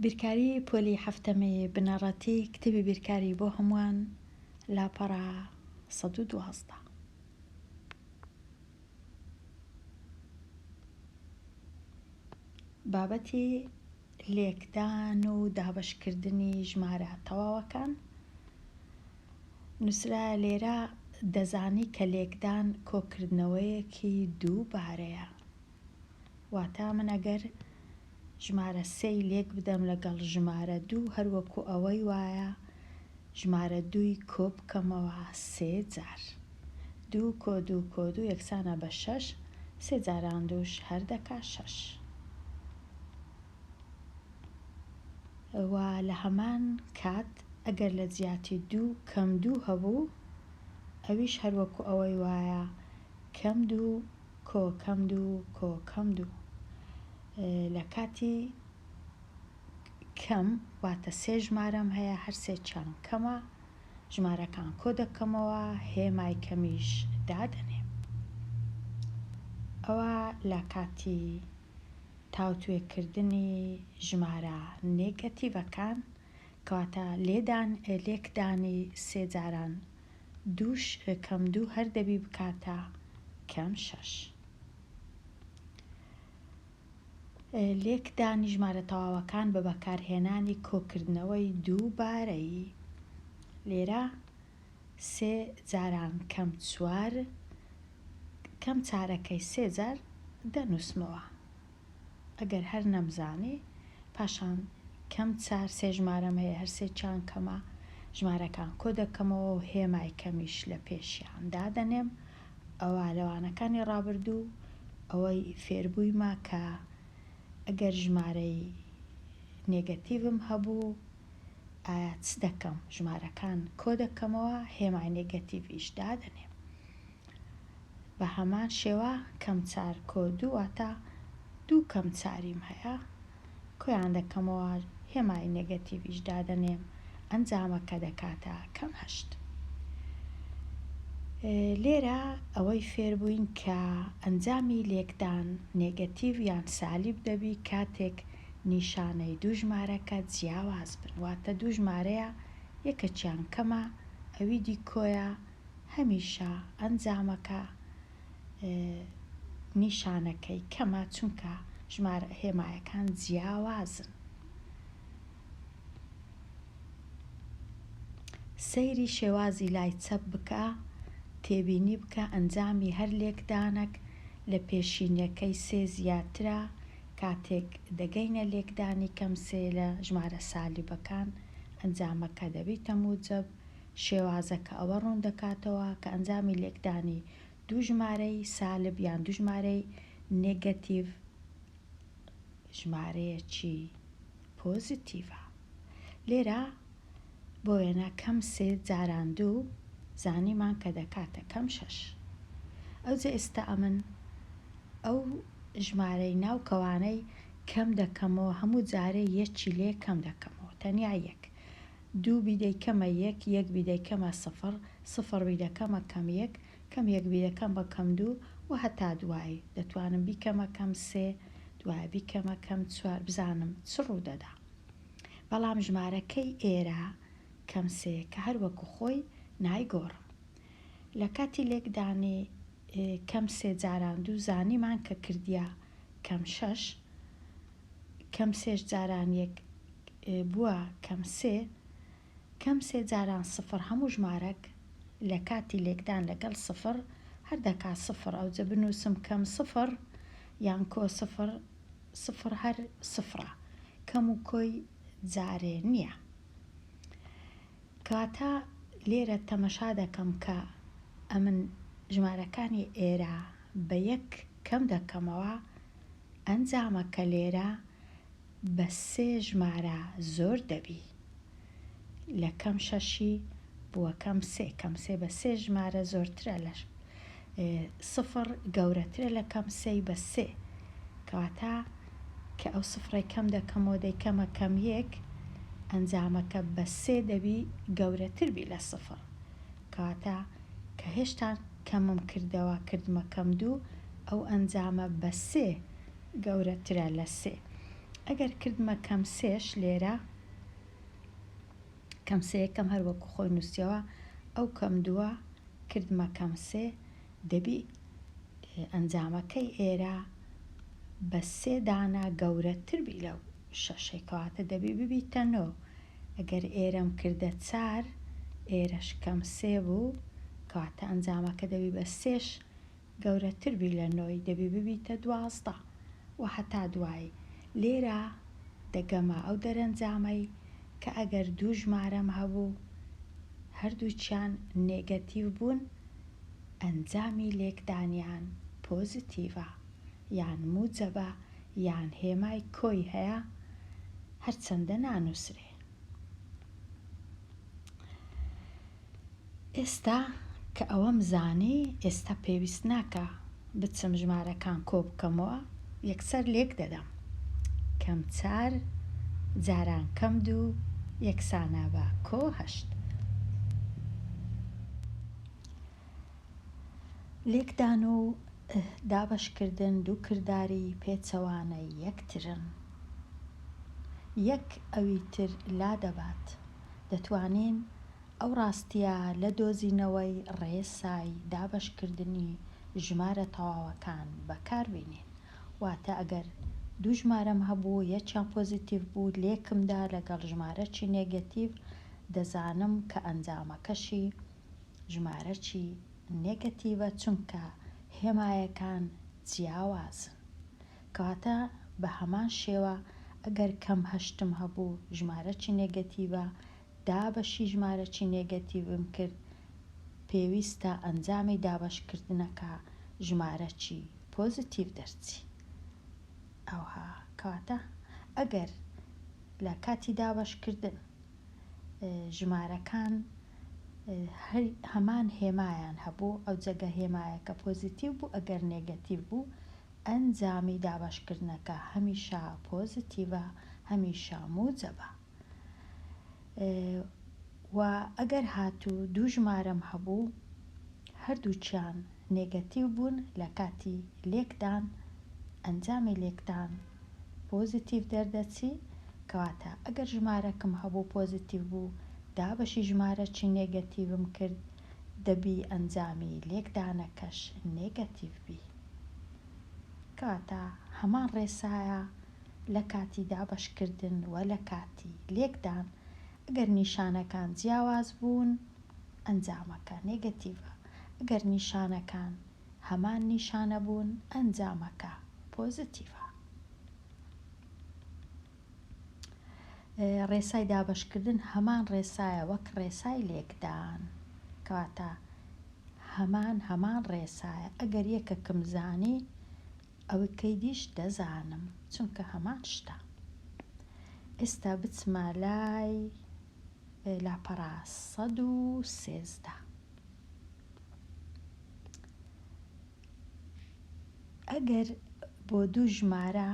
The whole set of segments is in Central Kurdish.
بیرکاری پۆلی حەفتەمی بنەڕەتی کتێبی بیرکاری بۆ هەمووان لاپەڕە 112. بابەتی لێکدان و دابەشکردنی ژمارە تەواوەکان نووسرایە لێرە دەزانی کە لێکدان کۆکردنەوەیەکی دووبارەیە واتە من ئەگەر ژمارە سێی لێک بدەم لەگەڵ ژمارە دوو هەر وەکو ئەوەی وایە ژمارە دووی کۆ بکەمەوە سێ جار. دوو کۆ دوو کۆ دوو یەکسانە بە شەش، سێ جاران دووش هەر دەکا شەش. و لە هەمان کات ئەگەر لە جیاتی دوو کەم دوو هەبوو ئەویش هەر وەکو ئەوەی وایە کەم دوو کۆ کەم دوو کۆ کەم دوو لە کاتی کەم واتە سێ ژمارەم هەیە هەر سێکیان کەمە ژمارەکان کۆ دەکەمەوە هێمای کەمیش دادەنێم ئەوە لە کاتی تاوتوێکردنی ژمارە نێگەتیڤەکان کەواتە لێدان لێکدانی سێ جاران دووش کەم دوو هەر دەبی بکاتە کەم شەش. لێکدانی ژمارە تەواوەکان بە بەکارهێنانی کۆکردنەوەی دووبارەیی. لێرە سێ جاران کەم چوار کەم چارەکەی سێ جار دەنووسمەوە. ئەگەر هەر نەمزانی پاشان کەم چار سێ ژمارەم هەیە هەر سێکیان کەمە ژمارەکان کۆ دەکەمەوە و هێمای کەمیش لە پێشیان دادەنێم ئەوا لە وانەکانی ڕابردوو ئەوەی فێربوویمە کە ئەگەر ژمارەی نێگەتیڤم هەبوو ئایا چ دەکەم ژمارەکان کۆ دەکەمەوە هێمای نێگەتیڤیش دادەنێم بە هەمان شێوە کەم چار کۆ دوو واتە دوو کەم چاریم هەیە کۆیان دەکەمەوە هێمای نێگەتیڤیش دادەنێم ئەنجامەکە دەکاتە کەم هەشت. لێرە ئەوەی فێربووین کە ئەنجامی لێکدان نێگەتیڤ یان سالیب دەبی کاتێک نیشانەی دوو ژمارەکە جیاواز بن واتە دوو ژمارەیە یەکەکیان کەمە ئەوی دی کۆیە هەمیشە ئەنجامەکە نیشانەکەی کەمە چونکە ژمارە هێمایەکان جیاوازن. سەیری شێوازی لای چەپ بکە، تێبینی بکە ئەنجامی هەر لێکدانەک لە پێشینەکەی سێ زیاترە، کاتێک دەگەینە لێکدانی کەم سێ لە ژمارە سالیبەکان ئەنجامەکە دەبیتە موجەب، شێوازەکە ئەوە ڕوون دەکاتەوە کە ئەنجامی لێکدانی دوو ژمارەی سالب یان دوو ژمارەی نێگەتیڤ ژمارەیەکی پۆزیتیڤە. لێرە بۆ وێنە کەم سێ جاران دوو زانیمان کە دەکاتە کەم شەش. ئەوجە ئێستا ئەمن ئەو ژمارەی ناو کەوانەی کەم دەکەمەوە هەموو جارێ یەکی لێ کەم دەکەمەوە تەنیا یەک. دوو بیدەیکەمە یەک، یەک بیدەیکەمە سفر، سفر بیدەکەمە کەم یەک، کەم یەک بیدەکەم بە کەم دوو و هەتا دوایی. دەتوانم بیکەمە کەم سێ، دوایە بیکەمە کەم چوار بزانم چ ڕوودەدا. بەڵام ژمارەکەی ئێرە کەم سێ کە هەر وەکو خۆی نایگۆڕم. لە کاتی لێکدانی کەم سێ جاران دوو زانیمان کە کردیە کەم شەش، کەم سێش جاران یەک بووە کەم سێ، کەم سێ جاران سفر هەموو ژمارەک لە کاتی لێکدان لەگەڵ سفر هەر دەکا سفر ئەوجە بنووسم کەم سفر یان کۆ سفر سفر هەر سفرە کەم و کۆی جارێ نییە کەواتە لێرە تەمەشا دەکەم کە ئەمن ژمارەکانی ئێرە بە یەک کەم دەکەمەوە ئەنجامەکە لێرە بە سێ ژمارە زۆر دەبی لە کەم شەشی بووە کەم سێ کەم سێ بە سێ ژمارە زۆرترە لە سفر گەورەترە لە کەم سێی بە سێ کەواتە کە ئەو سفرەی کەم دەکەمەوە دەیکەمە کەم یەک ئەنجامەکە بە سێ دەبی گەورەتر بی لە سفر کەواتە کە هێشتا کەمم کردەوە کردمە کەم دوو ئەو ئەنجامە بە سێ گەورەترە لە سێ. ئەگەر کردمە کەم سێش لێرە کەم سێیەکەم هەر وەکو خۆی نووسیەوە ئەو کەم دووە کردمە کەم سێ دەبی ئەنجامەکەی ئێرە بە سێ دانە گەورەتر بی لەو شەشەی کەواتە دەبی ببیتە نۆ ئەگەر ئێرەم کردە چار ئێرەش کەم سێ بوو کەواتە ئەنجامەکە دەبی بە سێش گەورەتر بی لە نۆی دەبی ببیتە 12 و هەتا دوایی لێرە دەگەمە ئەو دەرەنجامەی کە ئەگەر دوو ژمارەم هەبوو هەردووکیان نێگەتیڤ بوون ئەنجامی لێکدانیان پۆزتیڤە یان موجەبە یان هێمای کۆی هەیە هەرچەندە نانووسرێ. ئێستا کە ئەوەم زانی ئێستا پێویست ناکا بچم ژمارەکان کۆ بکەمەوە یەکسەر لێک دەدەم کەم چار جاران کەم دوو یەکسانە بە کۆ هەشت. لێکدان و دابەشکردن دوو کرداری پێچەوانەی یەکترن. یەک ئەوی تر لادەبات. دەتوانین ئەو ڕاستییە لە دۆزینەوەی ڕێسای دابەشکردنی ژمارە تەواوەکان بەکاربینین. واتە ئەگەر دوو ژمارەم هەبوو یەکیان پۆزیتیڤ بوو لێکم دا لەگەڵ ژمارەکی نێگەتیڤ دەزانم کە ئەنجامەکەشی ژمارەکی نێگەتیڤە چونکە هێمایەکان جیاوازن. کەواتە بە هەمان شێوە ئەگەر کەم هەشتم هەبوو ژمارەکی نێگەتیڤە دابەشی ژمارەکی نێگەتیڤم کرد پێویستە ئەنجامی دابەشکردنەکە ژمارەکی پۆزیتیڤ دەرچی. ئەوها کەواتە ئەگەر لە کاتی دابەشکردن ژمارەکان هەر هەمان هێمایان هەبوو ئەو جەگە هێمایەکە پۆزیتیڤ بوو ئەگەر نێگەتیڤ بوو ئەنجامی دابەشکردنەکە هەمیشە پۆزیتیڤە هەمیشە موجەبە. و ئەگەر هاتوو دوو ژمارەم هەبوو هەردووکیان نێگەتیو بوون لە کاتی لێکدان ئەنجامی لێکدان پۆزیتیڤ دەردەچی کەواتە ئەگەر ژمارەکم هەبوو پۆزیتیڤ بوو دابەشی ژمارەکی نێگەتیڤم کرد دەبی ئەنجامی لێکدانەکەش نێگەتیڤ بی کەواتە هەمان ڕێسایە لە کاتی دابەشکردن و لە کاتی لێکدان ئەگەر نیشانەکان جیاواز بوون ئەنجامەکە نێگەتیڤە، ئەگەر نیشانەکان هەمان نیشانە بوون ئەنجامەکە پۆزتیڤە. ڕێسای دابەشکردن هەمان ڕێسایە وەک ڕێسای لێکدان، کەواتە هەمان هەمان ڕێسایە ئەگەر یەکەکم زانی ئەوکەی دیش دەزانم چونکە هەمان شتە. ئێستا بچمە لای لاپەڕە 113. ئەگەر بۆ دوو ژمارە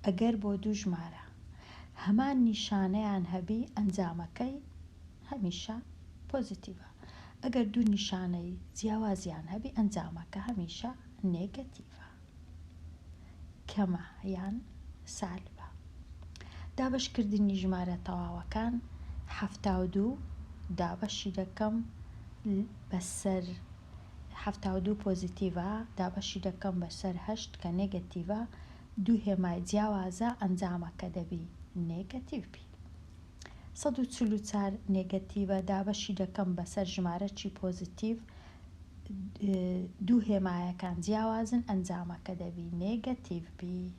ئەگەر بۆ دوو ژمارە هەمان نیشانەیان هەبی ئەنجامەکەی هەمیشە پۆزیتیڤە ئەگەر دوو نیشانەی جیاوازیان هەبی ئەنجامەکە هەمیشە نێگەتیڤە کەمە یان سالبە. دابەشکردنی ژمارە تەواوەکان 72 دابەشی دەکەم بەسەر 72 پۆزیتیڤە دابەشی دەکەم بەسەر هەشت کە نێگەتیڤە دوو هێمای جیاوازە ئەنجامەکە دەبی نێگەتیڤ بی. 144 نێگەتیڤە دابەشی دەکەم بەسەر ژمارەکی پۆزیتیڤ دوو هێمایەکان جیاوازن ئەنجامەکە دەبی نێگەتیڤ بی.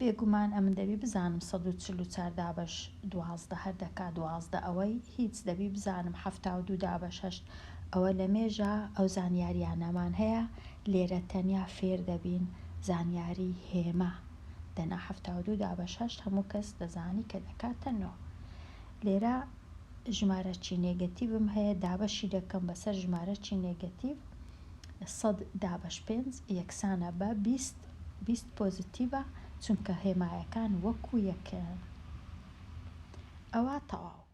بێگومان ئەمن دەبی بزانم 144 دابەش 12 هەر دەکا 12 ئەوەی هیچ دەبی بزانم 72 دابەش هەشت ئەوە لە مێژە ئەو زانیاریانەمان هەیە لێرە تەنیا فێر دەبین زانیاری هێما دەنا 72 دابەش هەشت هەموو کەس دەزانی کە دەکاتە نۆ لێرە ژمارەکی نێگەتیڤم هەیە دابەشی دەکەم بەسەر ژمارەکی نێگەتیڤ سەد دابەش پێنج یەکسانە بە 20 20 پۆزیتیڤە چونکە هێمایەکان وەکو یەکن ئەوە تەواو.